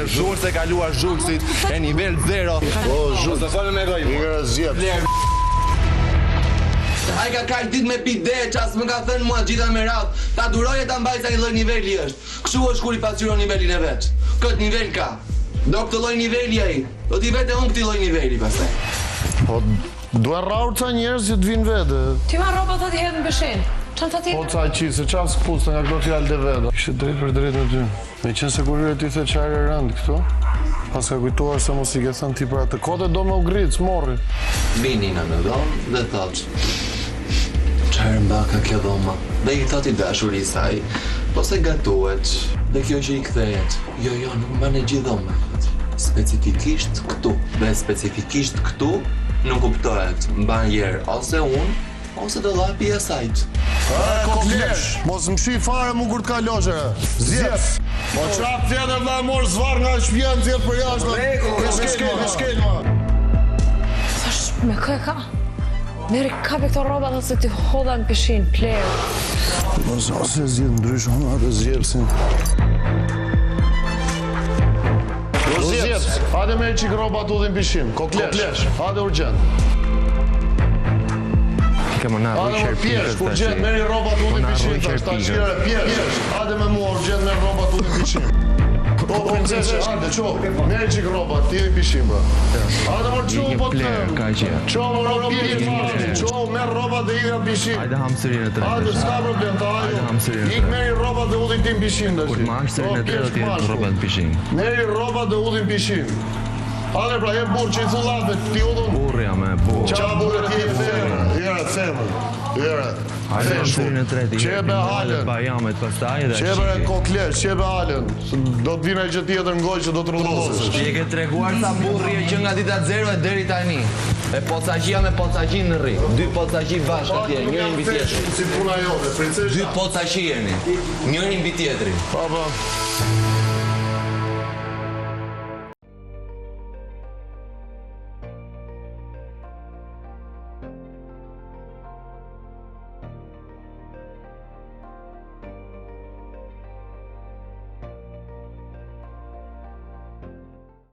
Je zhulës e kaluar zhulësit e nivel zero. O zhul. Mos fol me gojë. Ikë zgjep. Ai ka kaq ditë me pi dhe ça s'më ka thënë mua gjitha me radhë, ta duroj e ta mbaj sa një lloj niveli është. Kështu është kur i pasqyron nivelin e vet. Këtë nivel ka. Do këtë lloj niveli ai. Do t'i vete unë këtij lloj niveli pastaj. Po duhen rrahur ca njerëz që të vinë vetë. Ti marr rrobat thotë i hedh në pishinë. Ça tha Po ca qi, se ça s'këpuste nga këto fjalët e veta. Ishte drejt për drejt me ty. Meqenëse kur hyre ti the ça erë e rëndë këtu, paska kujtuar se mos i ke thënë ti për atë. Kote do me u grric, morri. Vin Nina në dhomë dhe thotë, Ça erë mbaka kjo dhoma? Dhe i thotë i dashuri i saj, Po se gatuhet. Dhe kjo që i kthehet, Jo, jo, nuk mban e gjithë dhoma, thotë. Specifikisht këtu. Dhe specifikisht këtu nuk kuptohet, mban erë ose unë, Ose dollapi i asajt. E koklesh, mos më shih fare mu kur të kalosh e. Zgjep. Po ça flet e vlla mor zvarr nga shtëpia nxjerr për jashtë. Ke shkel, ke shkel ma. Thash, me kë e ka? Merri kapi këto rroba thotë se t'i hodha në pishinë, plehër. Mos ose zgjidh ndryshe, unë atë zgjepsin. O zgjeps, hajde merr çik rroba të hudhim pishinë. Koklesh, hajde urgjent. Ke më na Hajde rrujqer më pjeshk, pikët urgjent, tash. merri rroba të Po hudhim na pishinë, rrujqer tash, tash pikët. jere, pjeshk. Hajde me mua urgjent merr rroba të hudhim pishinë. Po princeshë, hajde, ço, merri çik rroba, të hidhim pishinë pra. Hajde mor ço, Je një po të plerë, them. ka që. Ço mor o pjeshk, Je një plerë. ço, merr rroba dhe hidhja në pishinë. Hajde hamsterin e tretë Hajde, tash. s'ka problem, ta Hajde hajde. hamsterin e Ik tretë. merri rroba dhe hudhim ti në pishinë tash. Kur të marrësh Po, serin e tretë do pjeshk të jetë mashkull. rrobat në pishinë. Merri rrobat dhe hudhim pishinë. Hajde pra, je burrë që i thu llafe, ti hudhun. Burrë jam e burrë. Qa burrë ti je femër, jere femër, jere. Hajde hamsterin e tretë i Qebe hedhim halen. bajamet pastaj dhe Qebe e shiki. koklesh, qebe halen. Se Do të vinë gjë tjetër në gojë që do të rrudhosësh. Ti e ke treguar sa burrë je që nga dita zero e deri tani. E pocaqia me pocaqin në rri. Dy pocaqi bashkë atje, njëri mbi tjetrin. Si puna jote, Dy princesha. pocaqi jeni, njëri mbi tjetrin. Po, po.